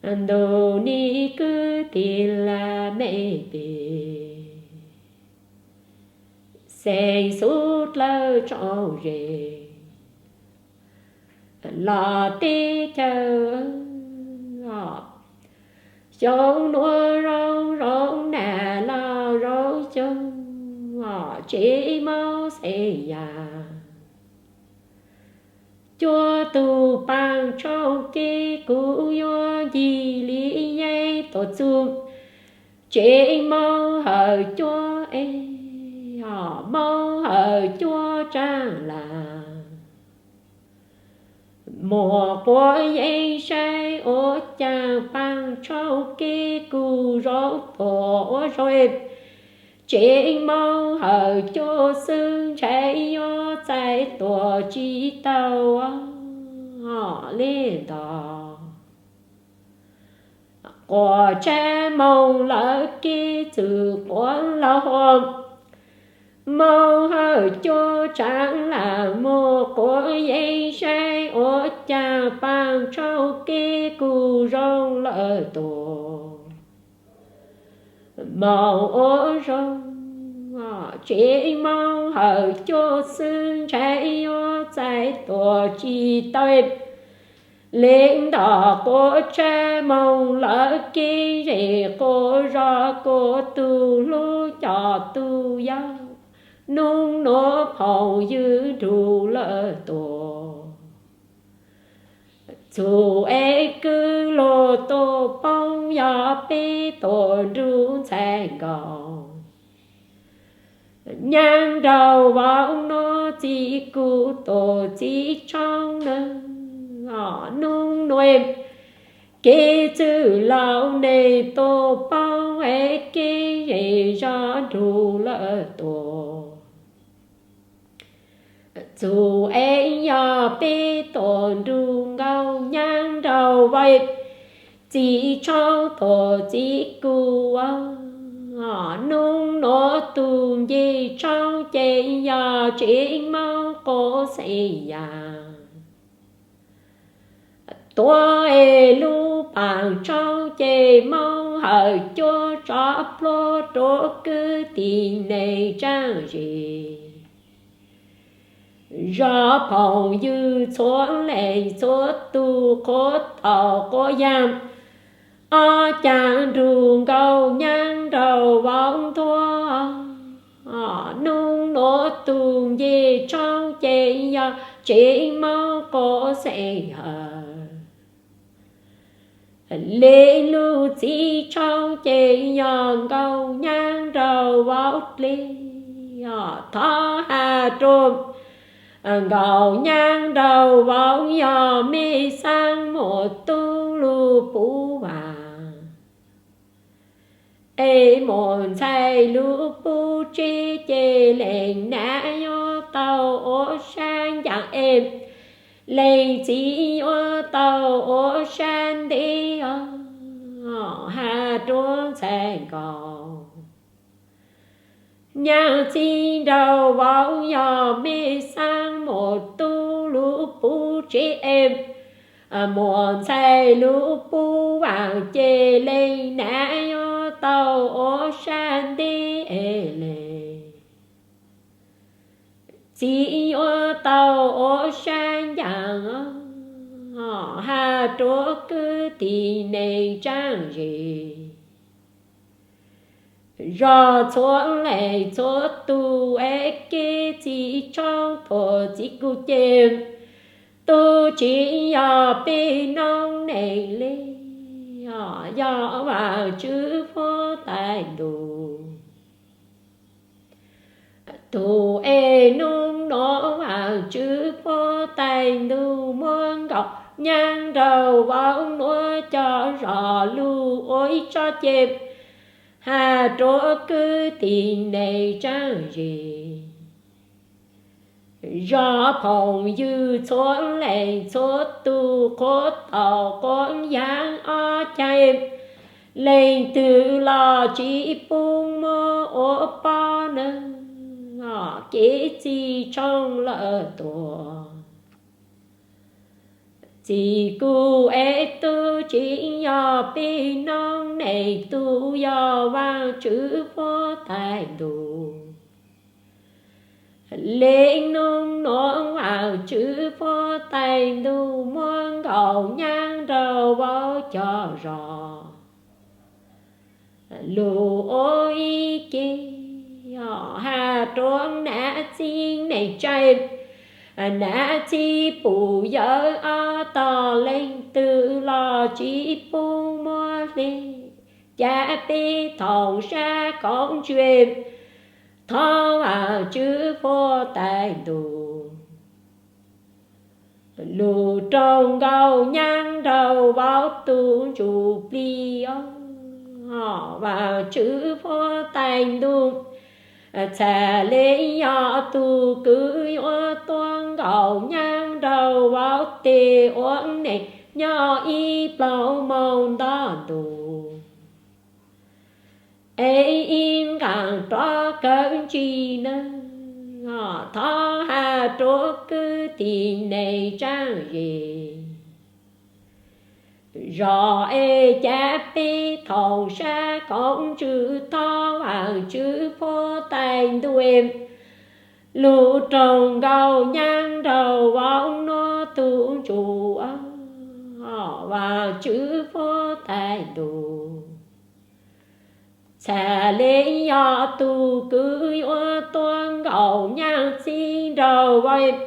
ntuj nim kwv tij laj mej pej xeem xub dlawg tsoom zej los teb chaws, xyoo nuav zoo zoo nag los zoo xyoo, tsev Moob Xeeb Yaj cuaj tug paab tshooj kev kuv yuav ncig li yeeb tuaj txug tsev Moob Hawj Cuab es, Moob Hawj Cuab tsaab laj muaj quav yeeb saib ua caag paab tshooj kev kuv zoo tuaj ua zoo. Tsev Moob Hawj Cuab xwb ntshai yuav txais tuaj tsis tau li ntog. Quas tshab moog lawv kev txwm quas laug hua, Moob Hawj Cuab tsaab laj muaj quav yeeb saib ua caag paab tshooj kev kuv zoo lawm tuaj moog ua zoo. Tsev Moob Hawj Cuab xwb ntshai yuav txais tuaj tsis tau li ntog. Quas tshab moog lawv kev zej quas zog, kuas tug hlub coj tug yau, nub nuav phooj ywg nrug lawm tuaj. Txug es kwv luag tuaj poob, yog peb tuaj nrug ntxhais nkaus. Nyaab nraug vauv nuav txiv kuv tuaj txiv tshoob nawb, nub nuav kev txwj laug neeg tuaj poob es kev zej zog nrug lawm tuaj. Txug es yog peb tuaj nrug nkaus, nyaab nraug vauv txiv tshoob tuaj txiv kuv, nub nuav tug ncej tshoob ces yog tsev Moob Quas Xeeb Yaj. Tuav es lub paag tshoob ces Moob Hawj Cuab tso plhuav rua kwv tij neeg tsaam zej zog, phooj ywg txhua leej txhua tug, quas tau quas yaam ob caag nrug nkaus, nyaab nraug vauv nthuav, nub nuav tug ncej tshoob ces yog tsev Moob Quas Xeeb Hawj. Le lug txiv tshoob ces yog nkaus, nyaab nraug vauv dleb, thov has rua nkaus, nyaab nraug vauv yog mej xaav muaj tub lug puv vaam es muaj ntxhais lug puv tsev ces leej nam yuav tau ua sab ncaam es leej txiv yuav tau ua sab ntev os. Has rua ntxhais nkaus, nyaab txiv nraug vauv yog mej xaav muaj tub lug puv tsev es muaj ntxhais lug puv vaam ces leej nam yuav tau ua sab ntev es leej txiv yuav tau ua sab ncaam os. Has rua kwv tij neeg tsaam zej zog txhua leej txhua tug es kev txiv tshoob tuaj txiv kuv ces tub tsis yog peb noob neej li os, yog Vaajtswv huab tais ntuj. Tug es nub nuav Vaajtswv huab tais ntuj muab nkaus, nyaab nraug vauv nuav cov zog lug ua ib tsob ces has rua kwv tij neeg tsaam zej zog, phooj ywg txhua leej txhua tug, quas tau quas yaam ob caag, leej twg los tsis pub muab ua pov nawb, kev txiv tshoob lawm tuaj. Txiv kuv ev tug tsis yog pib noog, neb tug yog Vaajtswv puag tais ntuj. Le noog nuav Vaajtswv puag tais ntuj muab nkauj nyaab nraug vauv coj zog lug ua ib ce, hab rua nam txiv neej tsa, nam txiv pum yawg ob tog leej twg los tsis pub muab hle. Ca peb thoom sab koom ntsia thov Vaajtswv puag tais ntuj lug rua nkauj nyaab nraug vauv tug ntsuj plig os. Vaajtswv puag tais ntuj, txhad le yog tug kws yuav tuab nkauj nyaab nraug vauv tes ua neej nyob ib plaug moog nto ntuj, es ib nqaa rov kawg ntsig nawb. Thov has rua kwv tij neej tsa ze zog es ca peb thoom sab koom ntsia thov Vaajtswv puag tais ntuj lug rua nkauj nyaab nraug vauv nuav tug ntsuj, Vaajtswv puag tais ntuj, txhad le yog tug kws yuav tuab nkauj nyaab txiv nraug vauv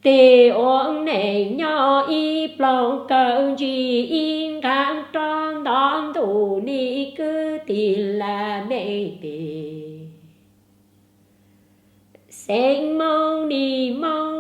tes ua neej nyob ib plaug kawg ntsig ib nqaa rov nto ntuj nis kwv tij laj mej tes. Xeev Moob nis Moob